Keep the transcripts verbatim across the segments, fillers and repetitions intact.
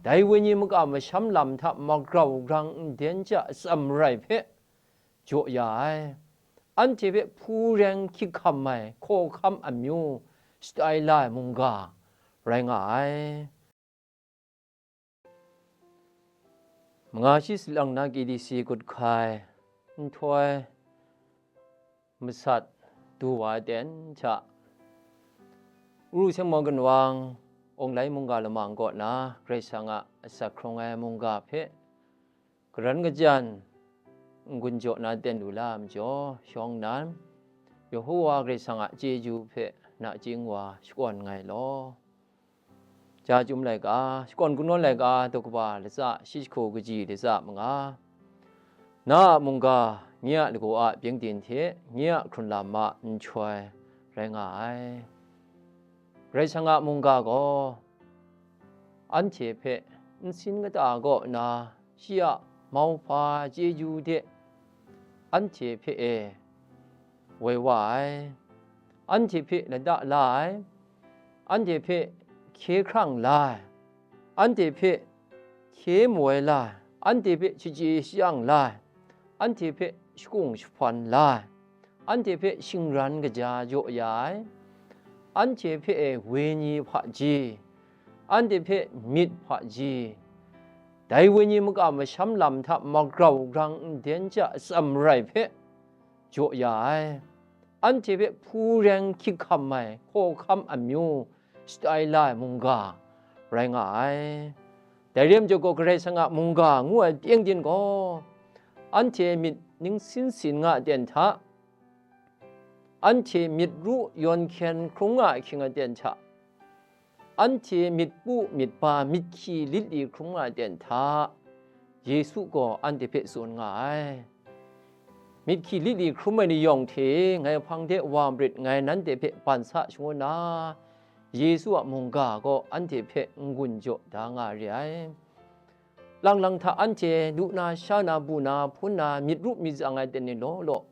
dai wenyi makam masham lam hta magrau grang nden ja atsam rai hpe jaw ya ai, anhte hpe hpu reng hkyik hkam ai hkawhkam amyu shatai la ai mungga rai nga ai. Manga shi salang na K D C gut hkai nhtoi masat du wa ai ten hta, Uru Seng Maw Gunwang Awng Lai mungga lamang kaw na Karai Kasang a asak hkrung ai mungga hpe karan kajan n-gun jaw na ten lu la ai majaw, shawng nnan Yehova Karai Kasang a chyeju hpe nachying wa shakawn nngai law. Ja Chyum laika, shakawn kungdawn laika, daw kaba latsa shi jahku kaji latsa manga, na a mungga, nye a lagaw a pyengdin hte nye a hkrunlam a nhtoi rai nga ai. Karai Kasang a mungga gaw anhte hpe nsin kata kaw nna, shi a mauhpa chyeju de anhte hpe e woi wa ai, anhte hpe lada la ai, anhte hpe hkye hkrang la ai, anhte hpe hkye mawai la ai, anhte hpe shachye shayang la ai, anhte hpe shakung jahpan la ai, anhte hpe shingran kaja jaw ya ai, anhte hpe e wenyi hpaji, anhte hpe myit hpaji, dai wenyi makam masham lam hta magrau grang nden ja atsam rai hpe jaw ya ai, anhte hpe hpu reng hkyik hkam ai hkawhkam amyu shatai la ai mungga rai nga ai. Dai re ai majaw gaw, Karai Kasang a mungga ngu ai pyengdin gaw, anhte myit ningsin sin nga ai ten hta, anhte myit ru yawn hkyen hkrung nga ahkying aten hta, anhte myit pu myit ba myit hkyi lit li hkrum nga aten hta, Yesu gaw anhte hpe tsun nga ai. Myit hkyi lit li hkrum ai ni yawng hte ngai hpang de wa marit, ngai nanhte hpe ban sa shangun na, Yesu a mungga gaw anhte hpe n-gun jaw da nga re ai. Lang lang hta anhte lu na, sha na, bu na, hpun na, myit ru myit zang ai ten ni law law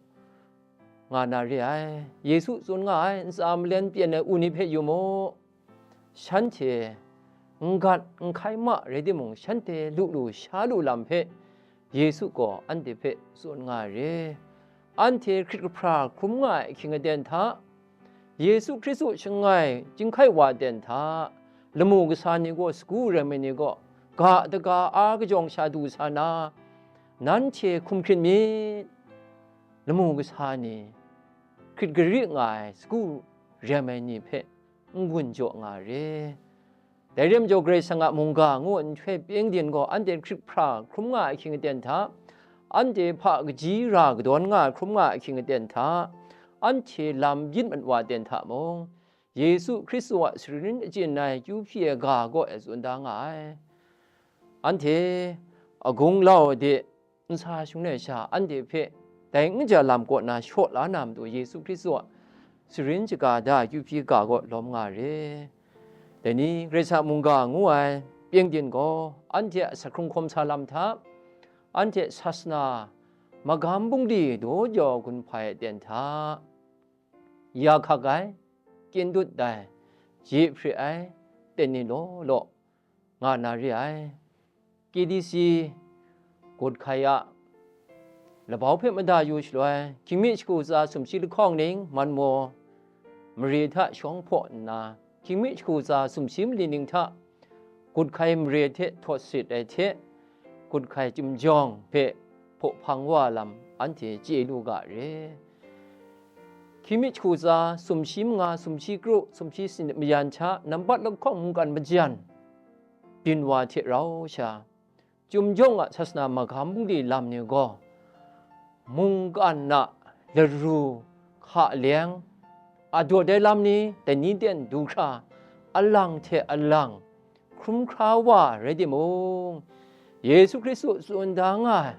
nga na re ai. Yesu tsun nga ai, ntsa malen pyen ai u ni hpe yu mu. Shanhte n gat n hkai ma rai timung, shanhte lu lu sha lu lam hpe Yesu gaw anhte hpe tsun nga ai re. Anhte hkrit kahpra hkrum nga ai ahkying aten hta, Yesu Hkristu shangai chyinghkai wa ten hta, lamu kasa ni gaw, sagu rem ai ni gaw, ga daga a kajawng sha du sa na, nanhte hkum hkrit myit. Lamu kasa ni, hkrit gari nga ai sagu rem ai ni hpe n-gun jaw nga re. Dai re ai majaw, Karai Kasang a mungga ngu nhtoi pyengdin gaw, anhte hkrit hpra hkrum nga ai ahkying aten hta, anhte hpa kaji ra kadawn nga ai hkrum nga ai ahkying aten hta, anhte lam yin mat wa ten hta mung, Yesu Hkristu a sarin achyin ai kyu hpyi ai ga gaw e tsun da nga ai. Anhte agung lau de, nsa shangun ai sha, anhte hpe dai n kaja lam kaw na shaw la na matu, Yesu Hkristu a sarin shaga da kyu hpyi ga gaw lawm nga re. Dai ni, Karai Kasang a mungga ngu ai pyengdin gaw, anhte a asak hkrung hkawm sa lam hta, anhte sasana magam bungli daw jau gun hpai ai ten hta, ya hkak ai, kyin dut ai, je hpre ai, ten ni law law nga na re ai. K D C gut hkai a labau hpe mada yu shaloi, hkying mi jahku tsa sumshi lahkawng ning man maw mare hta shawng hpaw nna, hkying mi jahku tsa sumshi mali ning hta gut hkai mare hte htawt sit ai hte, gut hkai chyum jawng hpe hpaw hpang wa lam anhte chye lu ga re. Hkying mi jahku tsa sumshi manga, sumshi kru, sumshi sanit mayan hta nambat lahkawng mungkan majan byin wa hte rau sha, Chyum jawng a sasana magam bungli lam ni gaw, mungkan a laru hka leng, a dawt ai lam ni dai ni ten du hkra, alang hte alang hkrum hkra wa rai timung, Yesu Hkristu tsun da nga ai,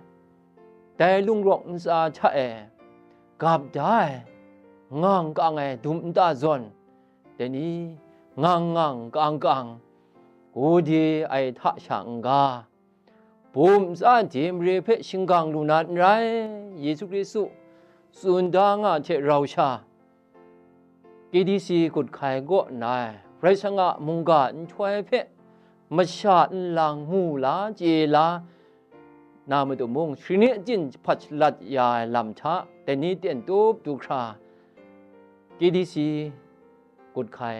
dai lungrawk ntsa hta e gap da ai, ngang kang ai dum nta zawn, dai ni ngang ngang kang kang, gode ai hta sha n-ga, bum tsa de mare hpe shinggang lu na n rai, Yesu Hkristu tsun da nga hte rau sha, K D C gut hkai kaw nna ai Karai Kasang a mungga nhtoi hpe masha nlang mu la, chye la na matu mung, shani achyin hpat shalat ya ai lam hta, dai ni ten tup du hkra, K D C gut hkai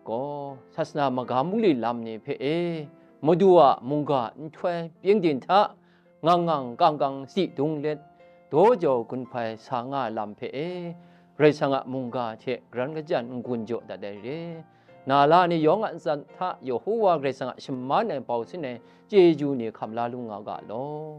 gaw, sasana magam bungli lam ni hpe e, Madu a mungga nhtoi pyengdin hta, ngang ngang kang kang si dung let, daw jau gun hpai sa nga ai lam hpe e, Karai Kasang a mungga hte garan kajan n-gun jaw dat ai re. Na la ni yawng a ntsan hta Yehowa Karai Kasang a shaman ai bau sin ai chyeju ni hkam la lu nga ga law.